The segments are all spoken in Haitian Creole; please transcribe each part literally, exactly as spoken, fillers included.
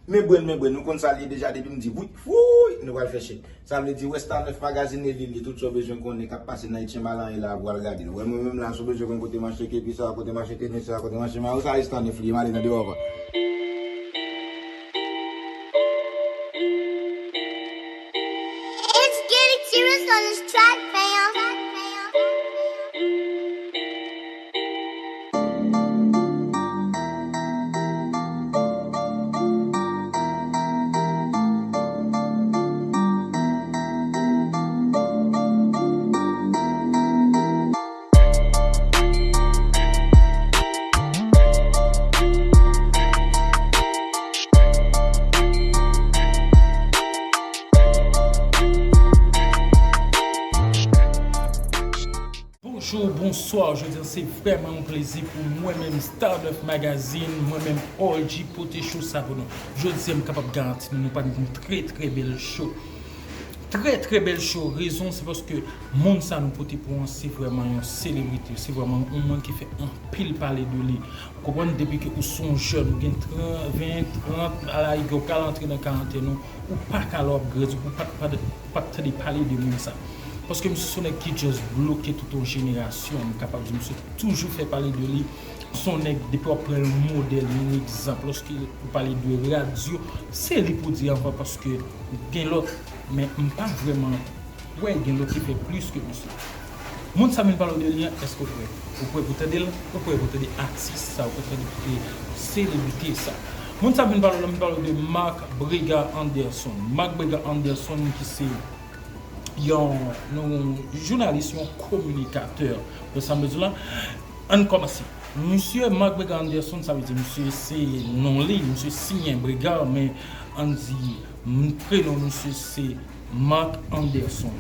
Men brenn, men brenn, nou konn sa l ye deja depi m di wi, wouy, nou pral fè chèk. Sa vle di, wè Star nèf Magazine li, li, tout sa w bezwen konnen k ap pase nan Etyen Malanyen la, w pral gade l. Wè mwen menm la, si w bezwen konn kote m achte kepi sa, kote m achte tennis sa, kote m achte mayo sa, e Star nèf li ye, m ale nan depa pa. It's getting serious on this track, fam. Bonjou, bonswa, jodi a se vrèman yon plezi pou mwen menm Star nèf Magazine, mwen menm O G pote show sa pou nou. Jodi a m kapab garanti nou, nou pral gen yon trè, trè bèl show. Trè, trè bèl show. Rezon, se paske moun sa nou pote pou an, se vrèman yon selebrite, se vrèman yon moun ki fè anpil pale de li. Ou konprann, depi ke ou se yon jèn, ou gen tran-, ven, trant, alarigè, ou pral antre nan karantèn ou, ou pa ka lè w ap grandi, ou pa, pa, ou pa tande pale de moun sa. Paske misye se yon nèg ki just bloke tout yon jenerasyon, m kapab di misye toujou fè pale de li. Se yon nèg, depi w ap pran yon modèl, yon egzanp, lòske ou pale de radyo, se li pou di anvan, paske gen lòt, men m pa vrèman wè gen lòt ki fè plis ke misye. Moun sa m vin pale w de li an, èske w prè? Ou prè pou tande l? Ou prè pou tande atis sa? Ou prè pou tande selebrite sa? Moun sa m vin pale w la, m vin pale w de Marc Brega Anderson. Marc Brega Anderson ki se yon, yon jounalis, yon kominikatè. Ou wè sa m vle di w la? Ann kòmanse. Misye Marc Brega Anderson, sa vle di misye se non li, misye siyen Brega, men ann di, m, prenon misye se Marc Anderson.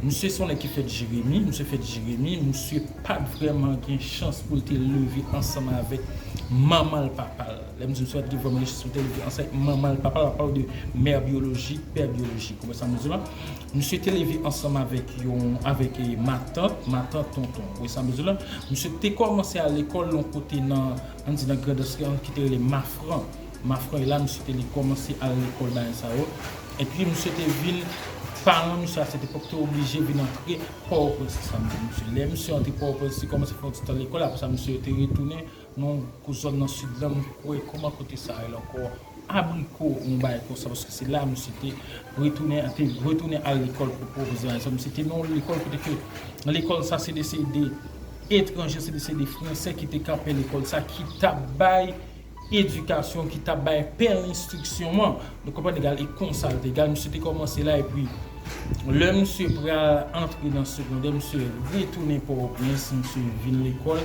Misye se yon nèg ki fèt Jeremi, misye fèt Jeremi, misye pa t vrèman gen chans pou l te leve ansanm avèk manman l, papa l. Lè m di misye pa t gen vrèman gen chans pou l te leve ansanm avèk manman l, papa l, m ap pale de mè byolojik, pè byolojik. Ou wè sa m di la? Misye te leve ansanm avèk yon, avèk, eh, matant, matant tonton. Ou wè sa m di la? Misye te kòmanse al lekòl yon kote nan, ann di nan Grandans ki te rele Mafran. Mafran, e la misye te li kòmanse al lekòl bagay sa yo. Epi misye te vin, paran misye a sèt epòk te oblije vin antre Pòtoprens, se sa m di misye. Lè misye antre Pòtoprens, li kòmanse fè yon ti tan lekòl, apre sa misye te retounen nan yon zòn nan sid la, m kwè, kòman kote sa rele ankò? Abriko, yon bagay konsa, paske se la misye te retounen, te retounen al lekòl pou pwofesè a. Misye te nan yon lekòl kote ke lekòl sa se de, se de etranje, se de, se de fransè ki te kanpe lekòl sa, ki t ap bay edikasyon, ki t ap bay pè lenstriksyon an. Nou konprann egal, e konsa l te egal. Misye te kòmanse la, epi lè misye pral antre nan segondè, misye retounen Pòtoprens, misye vin lekòl.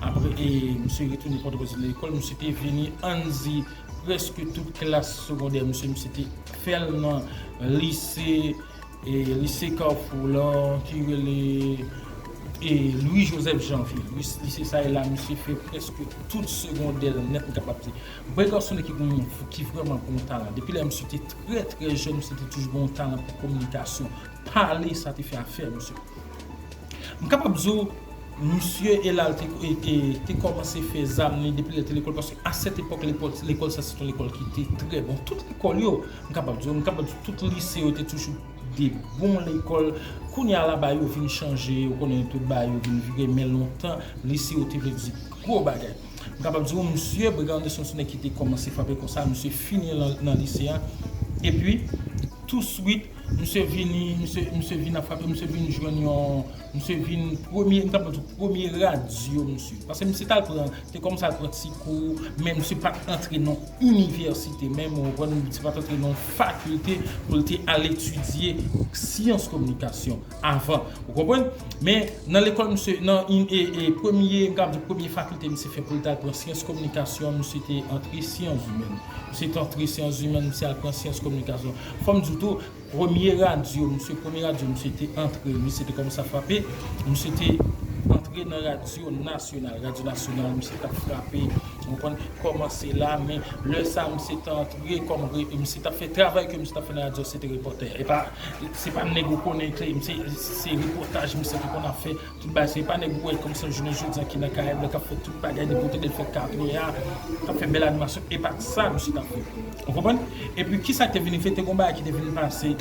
Apre, e, misye retounen Pòtoprens, vin lekòl, misye te vini, ann di, prèske tout klas segondè misye, misye te fè l nan lise, e, lise Kafou lan, ki rele, e, Louis Joseph Janvier. Lis-, lise sa a la, misye fè prèske tout segondè l nèt, m kapab di. Brega se yon nèg ki gon, ki vrèman gon talan. Depi lè misye te trè, trè jèn, misye te toujou gon talan pou kominikasyon. Pale, sa te fè afè misye. M kapab di w, misye e la l te, e, e, te kòmanse fè zam li depi lè l te lekòl, paske a sèt epòk, lekòl, lekòl sa se yon lekòl ki te trè bon. Tout lekòl yo, m kapab di w, m kapab di w, tout lise yo te toujou de bon lekòl. Kounye a la, bagay yo vin chanje, ou konnen tout bagay yo vin vire, men lontan, lise yo te vle di gwo bagay. M kapab di w, misye Brega Anderson se nèg ki te kòmanse frape konsa, misye fini nan, nan lise a. Epi, touswit, misye vini, misye, misye vin ap frape, misye vin jwenn yon, misye vin premye, m kapab di w, premye radyo, misye. Paske misye t al pran, te kòmanse al pran ti kou, men misye pa t antre nan inivèsite, menm, ou konprann, misye pa t antre nan fakilte pou l te al etidye syans kominikasyon avan, ou konprann? Men nan lekòl, misye, nan in-, e, e, premye, m kapab di premye fakilte misye fè pou l t al pran syans kominikasyon, misye te antre syans imèn. Misye te antre syans imèn, misye al pran syans kominikasyon. Fò m di w tou, premye radyo, misye, premye radyo, misye te antre, misye te kòmanse ap frape, misye te antre nan radyo nasyonal. Radyo nasyonal, misye t ap frape, Ou konprann? Kòmanse la, men lè sa misye t antre kòm re- misye t ap fè travay ke misye t ap fè nan radyo, se te repòtè. E pa, se pa nèg ou konnen ke misye, se repòtaj misye te konn ap fè, tout bagay. Se pa nèg ou wè kòmsi jounen jodi a ki nan Karayib la k ap fè tout bagay, depi w tande l fè katouya, k ap fè bèl animasyon, e pa sa misye t ap fè. Ou konprann? Epi kisa k te vin fè, te gon bagay ki te vin pase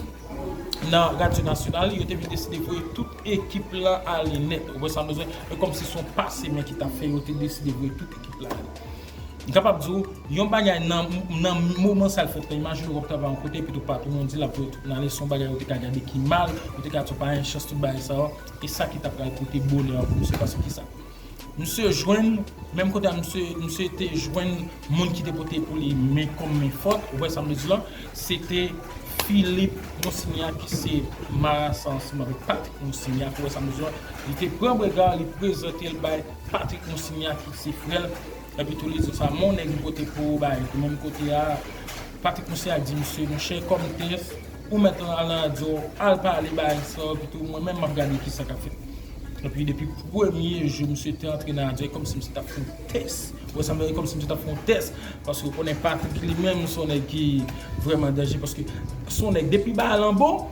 nan Radyo Nasyonal, yo te vin deside voye tout ekip lan ale nèt. Ou wè sa m bezwen? E kòmsi se yon pase men ki t ap fè, yo te deside voye tout ekip lan ale. M kapab di w, yon bagay nan, nan moman sa l fèt la, imajine w ap travay yon kote, epi tou patwon w di l ap voye tout moun ale, se yon bagay ou te ka gade ki mal, ou te ka di w pa gen chans, tout bagay sa yo, e sa ki ta pral pote bonè pou misye, paske kisa? Misye jwenn, menm kote a misye, misye te jwenn moun ki te pote pou li men kòm men fòt, ou wè sa m vle di la, se te Philippe Monsignac ki se marasa ansanm avèk Patrick Monsignac, ou wè sa m vle di la, li te pran brega, li prezante l bay Patrick Monsignac ki se frè l, epi tou li di sa, men yon nèg li pote pou ou bay, epi menm kote a, Patrick Monsignac di misye, monchè, kòm tès, ou mèt al nan radyo, al pale bagay sa, epi tou mwen menm m ap gade kisa k ap fèt. Epi depi premye jou misye te antre nan radyo, e kòmsi misye t ap fè yon tès. Ou wè sa m vle di, kòmsi misye t ap fè yon tès. Paske ou konnen Patrick li menm se yon nèg ki vrèman danje. Paske se yon nèg depi bagay lan bon,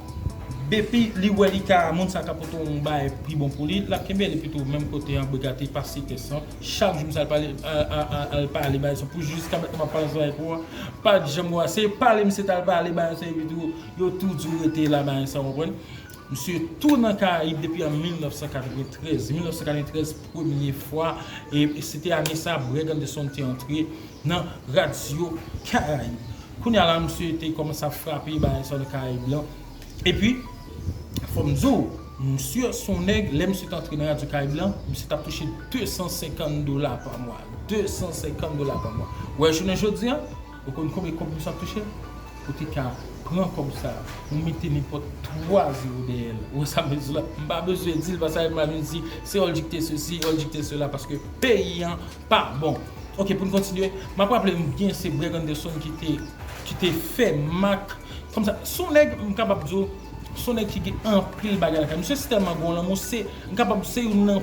depi li wè li ka, moun sa ka pote yon bagay pi bon pou li, l ap kenbe l. Epi tou menm kote an, brega te pase tès lan. Chak jou misye al pale, al, al, al, al pale bagay sa pou jiskaprezan m ap pale ansanm avèk ou an. Pa t janm wè, se pale misye t al pale bagay sa, epi tou yo tou di w rete la bagay sa, w konprann? Misye tou nan Karayib depi an mil nèf san katreventrèz. Mil nèf san katreventrèz, premye fwa, e se te ane sa Breg Anderson te antre nan Radyo Karayib. Kounye a la, misye te kòmanse ap frape bagay sa nan Karayib lan. Epi, fò m di w, misye se yon nèg, lè misye t antre nan Radyo Karayib lan, misye t ap touche de san senkant dola pa mwa. De san senkant dola pa mwa. Ou wè, jounen jodi a, ou konn konbyen kòb misye ap touche? Ou te ka pran kòb sa, ou mete nenpòt twa zewo dèyè l. Ou wè sa m vle di la? M pa bezwen di l, paske m pa vin di se Oldjick te sesi, Oldjick te sela, paske peyi an pa bon. Ok, pou n kontinye, m ap raple m byen se Breg Anderson ki te, ki te fè mak kòmsa. Se yon nèg, m kapab di w, se yon nèg ki gen anpil bagay lakay. Misye si tèlman gen yon lanmou, se, m kapab di se youn nan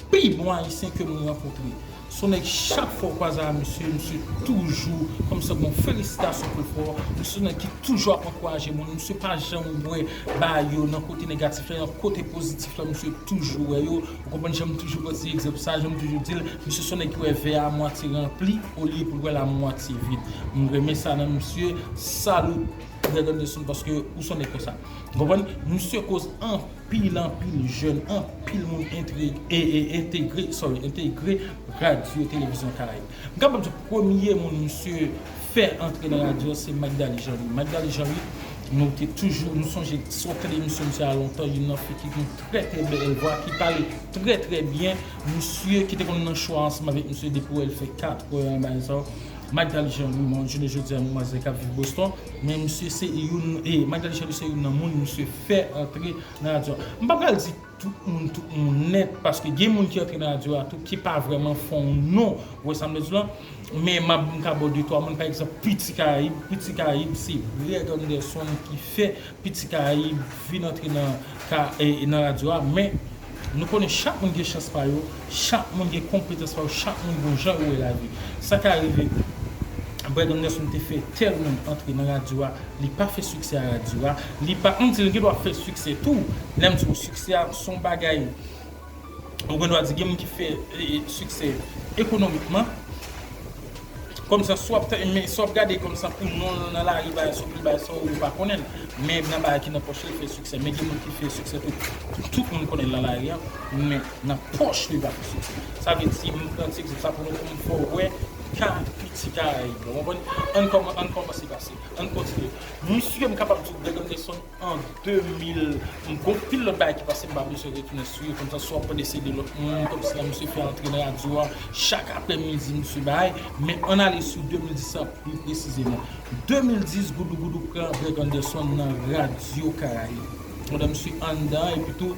pi bon Ayisyen ke m rankontre. Se yon nèg, chak fwa w kwaze a misye, misye toujou, kòmsa, bon, felisitasyon pou l fè w. Misye se yon nèg ki toujou ap ankouraje moun. Misye pa janm wè bagay yo nan kote negatif la, nan kote pozitif la, misye toujou wè yo. Ou konprann, jan m toujou pran ti egzanp sa, jan m toujou di l, misye se yon nèg ki wè vè a mwatye ranpli olye pou l wè l a mwatye vid. M renmen sa nan misye, salut Breg Anderson, paske ou se yon nèg konsa. Ou konprann? Misye koz anpil, anpil jèn, anpil moun entre, e, e, entegre, sorry, entegre Radyo Televizyon Karayib. M kapab di premye moun misye fè antre nan radyo se Magdalie Jean-Louis. Magdalie Jean-Louis, nou te toujou, nou sonje, si w ap tande emisyon misye a lontan, youn nan fi ki gen trè, trè bèl vwa, ki pale trè, trè byen. Misye ki te konn nan cho a ansanm avèk misye depi w wè l fè katouya bagay sa yo. Magdalie Jean-Louis, bon, jounen jodi a, manmzèl k ap viv Boston. Men misye se youn, e Magdalie Jean-Louis se youn nan moun misye fè antre nan radyo a. M pa pral di tout moun, tout moun nèt, paske gen moun ki antre nan radyo a tou, ki pa vrèman fè yon non, ou wè sa m vle di la? Men m ap, m ka ba w de twa moun, pa egzanp, Piti Karayib. Piti Karayib, se Breg Anderson ki fè Piti Karayib vin antre nan, ka, e, nan radyo a, men nou konnen chak moun gen chans pa yo, chak moun gen konpetans pa yo, chak moun gen yon jan yo wè lavi. Sa ka rive, Breg Anderson te fè tèl moun antre nan radyo a, li pa fè siksè a radyo a, li pa, m di l gen dwa fè siksè tou. Lè m di w siksè a, se yon bagay, ou gen dwa di gen moun ki fè, e, e, siksè ekonomikman. Kòmsa, si w ap, men si w ap gade kòmsa pou non l nan lari, bagay sa, pou bagay sa, ou pa konnen l. Men nan bagay ki nan pòch li, fè siksè. Men gen moun ki fè siksè tou. Tout moun konnen l nan lari a, men nan pòch li pa fè siksè. Sa vle di, m pran ti egzanp sa pou nou, pou m fè w wè ka Piti Karayib la. Ou konprann? Ann kòman, ann kòmanse pase. Ann kontinye. Misye, m kapab di w, Breg Anderson, an de mil, m gon pil lòt bagay ki pase, m pa bezwen retounen sou yo, kòmsa si w ap tande se de lòt moun, kòmsi la misye fè antre nan radyo a, chak aprèmidi misye bay, men ann ale sou de mil dis la pli presizeman. De mil dis, Goudougoudou pran Breg Anderson nan Radyo Karayib. Pandan misye anndan, epi tou,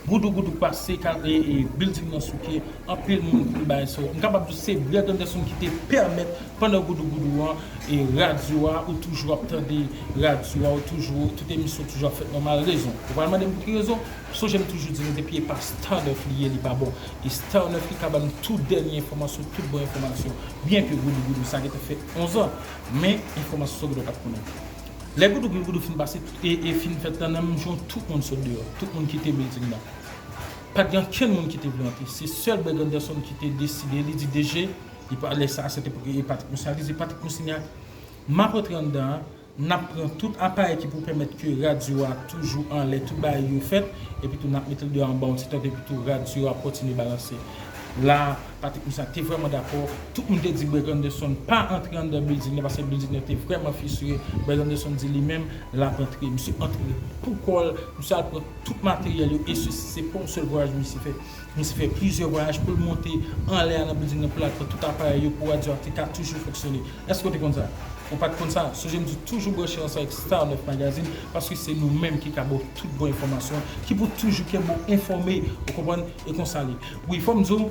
Goudougoudou pase, ka, e, e, building nan souke, anpil moun kouri bagay sa yo. M kapab di w se Greg Anderson ki te pèmèt, pandan goudougoudou an, e radyo a, ou toujou ap tande radyo a, ou toujou, tout emisyon toujou ap fèt nòmal. Rezon. Ou pral mande m pou ki rezon? Sonje m toujou di nou depi e pa Star nèf li ye, li pa bon. E Star nèf li ka ban nou tout dènye enfòmasyon, tout bon enfòmasyon. Byenke goudougoudou sa gentan fè onz an, men enfòmasyon sa w gentan p ap konnen. Lè goudougoudou fin pase, e, e fin fèt lan, nan menm jan tout moun sot deyò, tout moun kite building nan. Pa t gen okenn moun ki te vle antre. Se sèl Greg Anderson ki te deside, li di D J, li pa, lè sa a, se te pou e Patrick Moussa, li di Patrick Moussa, m ap rantre anndan an, n ap pran tout aparèy ki pou pèmèt ke radyo a toujou anlè, tout bagay yo fèt, epi tou n ap mete l deyò anba yon ti tant, epi tou radyo a ap kontinye balanse. La, Patrick Moussa te vrèman dakò. Tout moun te di Greg Anderson pa antre anndan building nan, paske building nan te vrèman fisire. Greg Anderson di li menm, l ap antre. Misye antre pou kò l, misye al pran tout materyèl yo, e sesi, se pa yon sèl vwayaj misye fè. Misye fè plizyè vwayaj pou l monte anlè a nan building nan, pou l al pran tout aparèy yo, pou radyo a te ka toujou fonksyone. Èske w te konn sa? Ou pa t konn sa? Sonje m di w toujou branche ansanm avèk Star nèf Magazine, paske se nou menm ki ka ba w tout bon enfòmasyon, ki pou toujou kenbe w enfòme, ou konprann? E konsa l ye. Wi, fò m di w,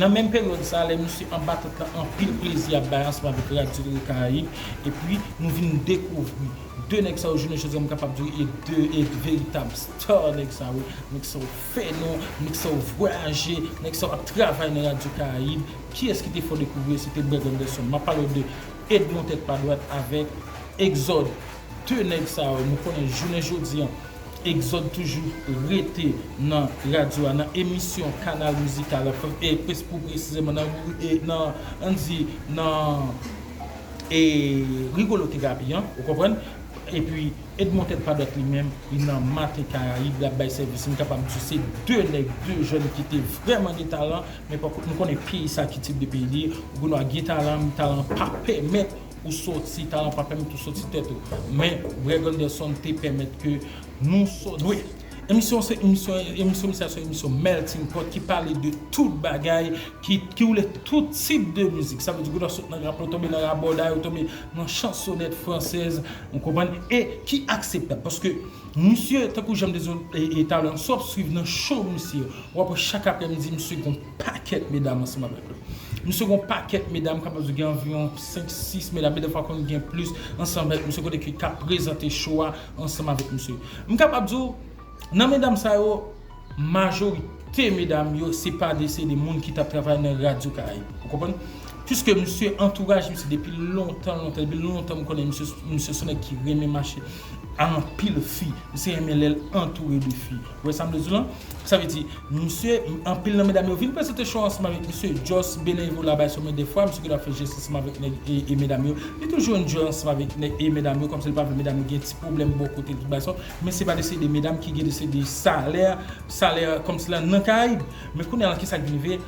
nan menm peryòd sa, lè misye anba tant lan, anpil plezi ap bay ansanm avèk Radyo Karayib, epi nou vin dekouvri de nèg sa yo, jounen jodi a, m kapab di w, e de, e veritab star nèg sa yo, nèg sa yo fè non, nèg sa yo vwayaje, nèg sa yo ap travay nan Radyo Karayib. Kiyès ki te fè w dekouvri yo? Se te Greg Anderson. M ap pale w de Edmond Tèt Pa Dwat avèk Exode. De nèg sa yo, nou konnen jounen jodi a, Exode toujou rete nan radyo a, nan emisyon Kanal Mizikal, e, pres-, pou presizèman nan, e, nan, ann di, nan, e, Rigolo Terapi an, ou konprann? Epi, Edmond Tèt Pa Dwat li menm, li nan Maten Karayib, l ap bay sèvis. M kapab di w se de nèg, de jèn ki te vrèman gen talan, men pa kont nou konnen peyi sa ki tip de peyi li ye, ou gen dwa gen talan, men talan pa pèmèt ou sòti, talan pa pèmèt ou sòti tèt ou. Men Greg Anderson te pèmèt ke nou sòti. Wi, emisyon se emisyon, emisyon misye se yon emisyon melting pot ki pale de tout bagay, ki, ki woule tout tip de mizik. Sa vle di, ou ta sot nan rap, ou tonbe nan rabòday, ou tonbe nan chansonèt fransèz, ou konprann, e ki akseptab. Paske misye, tankou jan m te di w, e, e talè a, si w ap swiv nan show misye, w ap wè chak aprèmidi, misye gon pakèt medam ansanm avèk li. Misye gon pakèt medam, kapab di gen anviwon senk, sis medam, men defwa konn gen plis ansanm avèk misye, kote ke ka prezante show a ansanm avèk misye. M kapab di w, nan medam sa yo, majorite medam yo, se pa de, se de moun ki t ap travay nan Radyo Karayib. Ou konprann? Piske misye, antouraj misye depi lontan, lontan, depi lontan m konnen misye, misye se yon nèg ki renmen mache a anpil fi. Misye renmen lè l antoure de fi. Ou wè sa m vle di w lan? Sa vle di, misye, anpil nan medam yo vin prezante show ansanm avèk misye. Just Benevola bay sou men defwa, misye ki ta fè jès ansanm avèk nèg e, e medam yo. Li toujou enjoy ansanm avèk nèg e medam yo, kòmsi l pa vle medam yo gen ti pwoblèm bò kote l, tout bagay sa. Men se pa de se de medam ki gen de se de salè, salè kòmsi la nan Karayib. Men kounye a la, kisa k vin rive?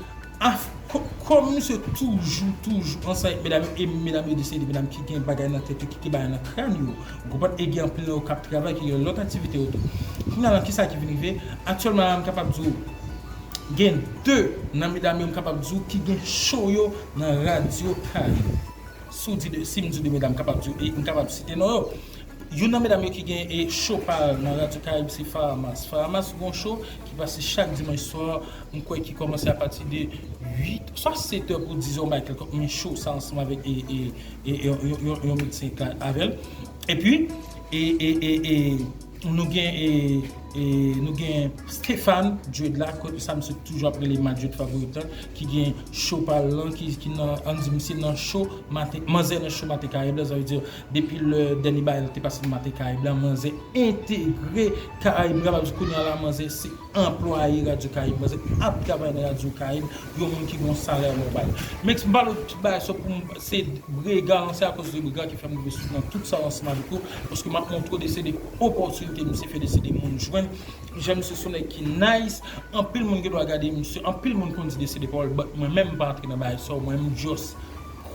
Af-, kò-, kòm misye toujou, toujou ansanm avèk medam yo, e medam yo de se de medam ki gen bagay nan tèt yo, ki gen bagay nan kràn yo. Ou konprann? E gen anpil nan yo k ap travay, ki gen lòt aktivite yo tou. Kounye a la, kisa ki vin rive? Aktyèlman la, m kapab di w, gen de nan medam yo, m kapab di w, ki gen show yo nan Radyo Karayib. Si w di de, si m di de medam, m kapab di w, e m kapab site non yo. Youn nan medam yo ki gen, e, show pa l nan Radyo Karayib, se Faramas. Faramas gon show ki pase chak dimanch swa, m kwè ki kòmanse apati de uit, swa sèt è pou diz è, yon bagay kèlkonk, men show sa ansanm avèk, e, e, e, e, yon, yon, yon, yon medsen ka avè l. Epi, e, e, e, e, nou gen, e, e, nou gen Stéphane Dread la, kote sa misye toujou ap rele Madrid Favorit lan, ki gen show pa l lan, ki, ki nan, ann di misye nan show maten, manzè nan show Maten Karayib la, sa vle di, depi lè dènye bagay la te pase nan Maten Karayib la, manzè entegre Karayib, m kapab di kounye a la, manzè se anplwaye Radyo Karayib, manzè ap travay nan Radyo Karayib, yon moun ki gen yon salè nòmal. Men m pale w tout bagay sa pou m, se Brega, se akoz de Brega ki fè m rive sou nan tout sa ansanm avèk ou, paske m ap montre w de se de opòtinite misye fè, de se de moun jwenn. Jan misye se yon nèg ki nice, anpil moun gen dwa gade misye, anpil moun konn di de se de pawòl, but mwen menm m pa antre nan bagay sa, mwen m just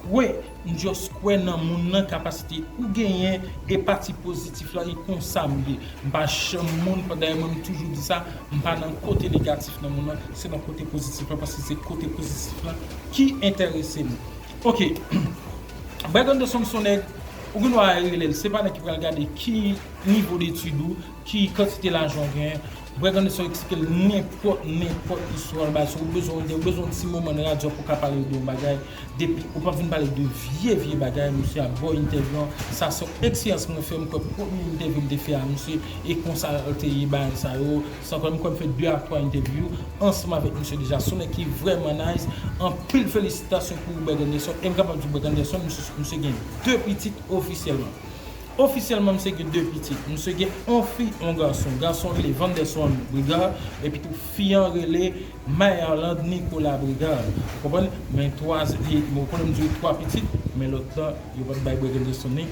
kwè, m just kwè nan moun nan, kapasite ou genyen, e pati pozitif la, e konsa m ye. M pa janm moun, dayè mwen m toujou di sa, m pa nan kote negatif nan moun nan, se nan kote pozitif la, paske se kote pozitif la ki enterese m. Ok. Breg Anderson se yon nèg, ou gen dwa rele l, se pa nèg ki pral gade ki nivo detid ou, ki kantite lajan w genyen, Brèk Anderson eksplike l nenpòt, nenpòt istwa l bay. Si w bezwen, ou bezwen yon ti moman nan radyo pou w ka pale de yon bagay, depi ou pa vin pale de vye, vye bagay, misye ap ba w entèvyou an. Sa se yon eksperyans mwen fè, m kwè premye entèvyou m te fè a misye, e konsa l te ye bagay sa yo. San kwè m kwè m fè de a twa entèvyou ansanm avèk misye deja. Se yon nèg ki vrèman nice, anpil felisitasyon pou Brèk Anderson. E m kapab di Brèk Anderson, misye, misye gen de pitit ofisyèlman. Ofisyèlman, misye gen de pitit. Misye gen yon fi, yon gason. Gason rele Vanderson Brigard, epi tou fi an rele Mayerland Nicolas Brigard. Ou konprann? Men twa, li, bon, konnen m di w twa pitit, men lòt lan, yo pa t bay Brèk Anderson li.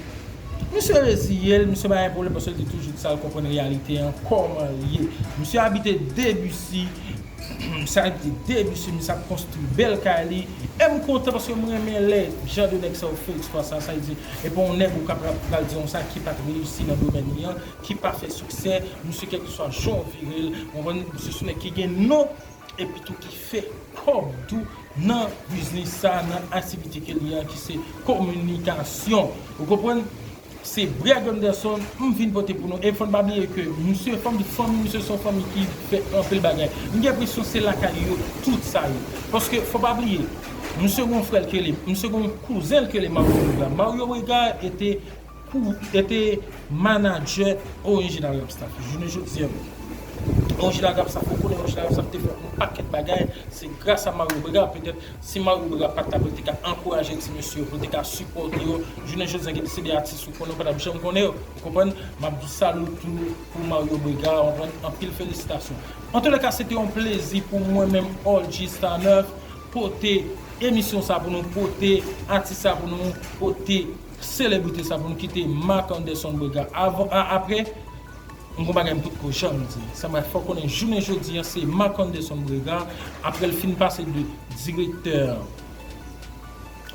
Misye reziye l, misye pa gen pwoblèm, paske l te toujou di sa, l konprann reyalite an, kòman l ye. Misye abite Debussy, misye abite Debussy, misye ap konstwi bèl kay li. E m kontan paske m renmen lè jan de nèg sa yo fè eksplwa sa, sa vle di, e pa yon nèg ou ka pral, pral di yon sa ki pa t reyisi nan domèn li an, ki pa fè siksè, misye kèlkeswa jan w vire l, w konprann, misye se yon nèg ki gen non, epi tou ki fè kòb tou nan biznis sa, nan aktivite ke li an, ki se kominikasyon. Ou konprann? Se Brèk Anderson, m vin pote pou nou. E fò n pa bliye ke misye, fanmi, fanmi misye se yon fanmi ki fè anpil bagay. M gen enpresyon se lakay yo, tout sa ye. Paske fò pa bliye, misye gen yon frè l ke li, misye gen yon kouzen l ke li Mario Brega. Mario Brega ete kou, ete manadjè orijinal Rap Staff. Jounen jodi an, orijinal Rap Staff, ou konnen orijinal Rap Staff te fè yon pakèt bagay, se gras a Mario Brega, petèt si Mario Brega pa t la, pou l te ka ankouraje ti mesye yo, pou l te ka sipòte yo. Jounen jodi an, gen de se de atis ou konnen, ou pa t ap janm konnen yo. Ou konprann? M ap di salut tou pou Mario Brega, ou konprann? Anpil felisitasyon. Antoulèka, se te yon plezi pou mwen menm, Orji Star nèf, pote emisyon sa pou nou, pote atis sa pou nou, pote selebrite sa pou nou, ki te Marc Anderson Brega. Avan, a, apre, m gon bagay m potko janm di. Sa m fè w konnen jounen jodi an, se Marc Anderson Brega. Apre l fin pase de direktè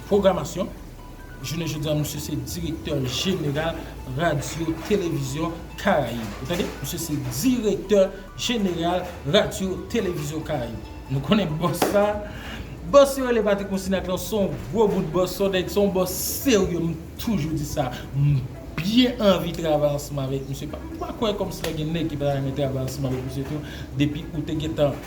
pwogramasyon, jounen jodi an, misye se direktè jeneral Radyo Televizyon Karayib. Ou tande? Misye se direktè jeneral Radyo Televizyon Karayib. Nou konnen bòs sa. Bòs yo rele Patrick Moussinac lan, se yon gwo bout bòs, se yon nèg, se yon bòs serye, m toujou di sa. M byen anvi travay ansanm avèk misye. Pa, m pa kwè kòmsi gen nèg ki pa ta renmen travay ansanm avèk misye tou, depi ou te gentan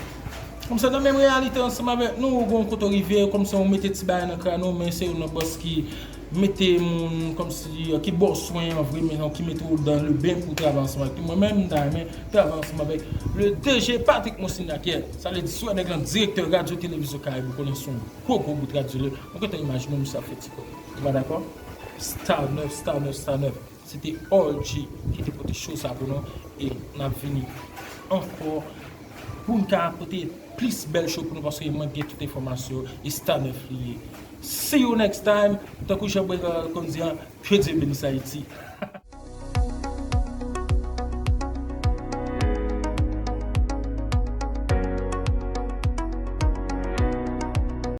kòmsi nan menm reyalite ansanm avèk nou, ou gon kote w rive, kòmsi ou mete ti bagay nan kràn ou, men se youn nan bòs ki mete moun kòmsi, ki ba w swen an vre, men ki mete w dans le bain pou w travay ansanm avèk li. Mwen menm, m ta renmen travay ansanm avèk le D G Patrick Moussinac. Sa vle di, si w wè nèg lan direktè Radyo Televizyon Karayib, ou konnen se yon gwo, gwo bout radyo li. Ou gentan imajine w misye ap fè ti kòb. Ou pa dakò? Star nèf, Star nèf, Star nèf. Se te Orji ki te pote show sa pou nou. E n ap vini ankò pou n ka pote plis bèl show pou nou, paske mwen gen tout enfòmasyon e Star nèf li ye. See you next time. Tankou Jean Brega konn di an, que Dieu bénisse Haïti.